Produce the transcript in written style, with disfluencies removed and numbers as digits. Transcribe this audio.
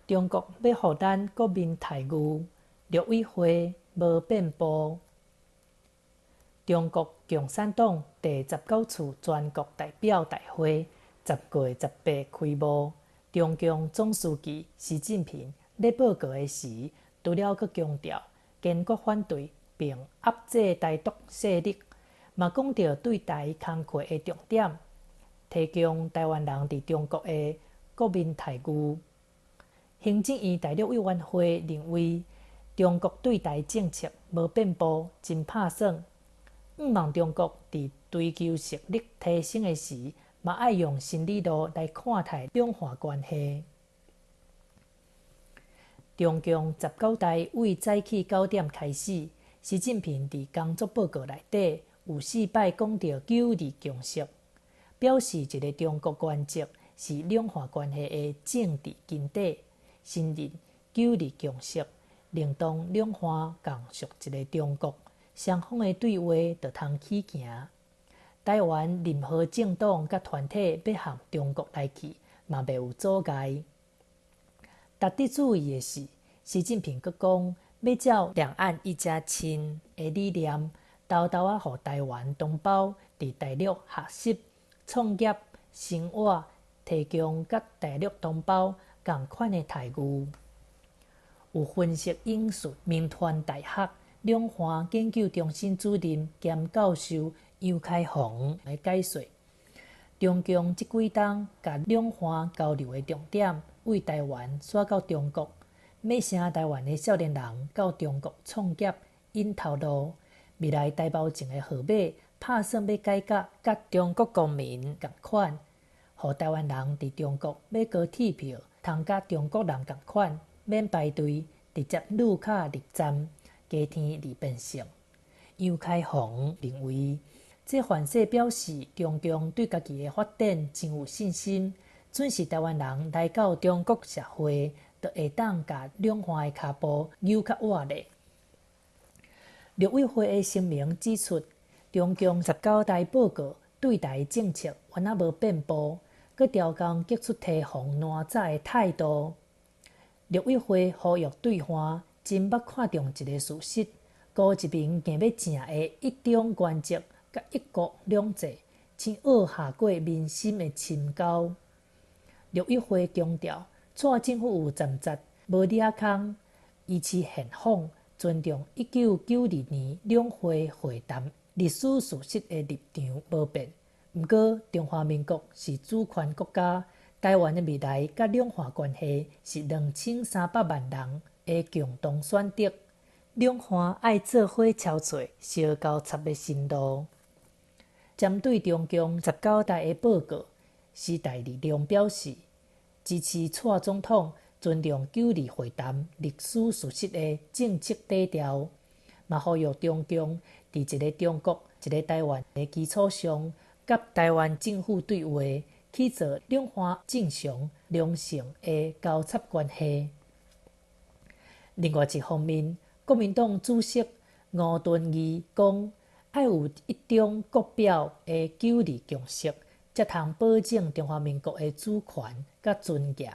中國欲予咱國民待遇，陸委會無變步。中國共產黨第十九次全國代表大會10月18開幕，中共總書記習近平咧報告的時，除了閣強調堅決反對並遏制台獨勢力，嘛講著對台工課的重點，提供台灣人佇中國的國民待遇。行政院大陸委員會認為，中國對台政策無變步，真拍算。向望中國佇追求實力提升的時，嘛愛用新理路來看待兩岸關係。中共十九大為早起9點開始，習近平佇工作報告內底有四擺講著九二共識，表示一个中國原則是兩岸關係的政治根底，承認九二共識，認同兩岸仝屬一个中國，雙方的對話就通起行。台灣任何政黨佮團體欲向中國來去，嘛袂有阻礙。值得注意的是，習近平閣講，欲照兩岸一家親的理念，沓沓仔予台灣同胞佇大陸學習、創業、生活，提供佮大陸同胞仝款的待遇。有分析引述銘傳大學兩岸研究中心主任兼教授楊開宏的解說，中共這幾冬共兩岸交流的重點為台灣徙到中國，欲請台灣的少年人到中國創業、𪜶頭路。未來台胞證的號碼拍算欲改佮中國公民仝款，予台灣人佇中國買高鐵票，通佮中國人仝款，免排隊，直接擼卡入站，加添利便性。楊開宏認為，這反勢表示中共對家己的發展真有信心，準是台灣人來到中國社會，就會當共兩岸的跤步扭較倚咧。陸委會的聲明指出，中共十九大報告對台政策原來無變步，閣調工激出提防爛早的態度。陸委會呼籲對岸真捌看重一个事實：江澤民硬欲正的一中原則佮一國兩制，真軛下過民心的深溝。陸委會強調，蔡政府有站節，無掠空，維持現況，尊重1992年兩會會談歷史事實的立場無變。毋過，中華民國是主權國家，台灣的未來佮兩岸關係是2300萬人的共同選擇。兩岸愛做伙敲揣相交插的新路。針對中共十九大的報告，時代力量表示支持蔡總統尊重九二會談歷史事實的政策底調，嘛呼籲中共佇一个中國、一个台灣的基礎上，佮台灣政府對話，去做兩岸正常良性的交插關係。另外一方面，國民黨主席吳敦義講，愛有一中各表的九二共識，才通保證中華民國的主權佮尊嚴。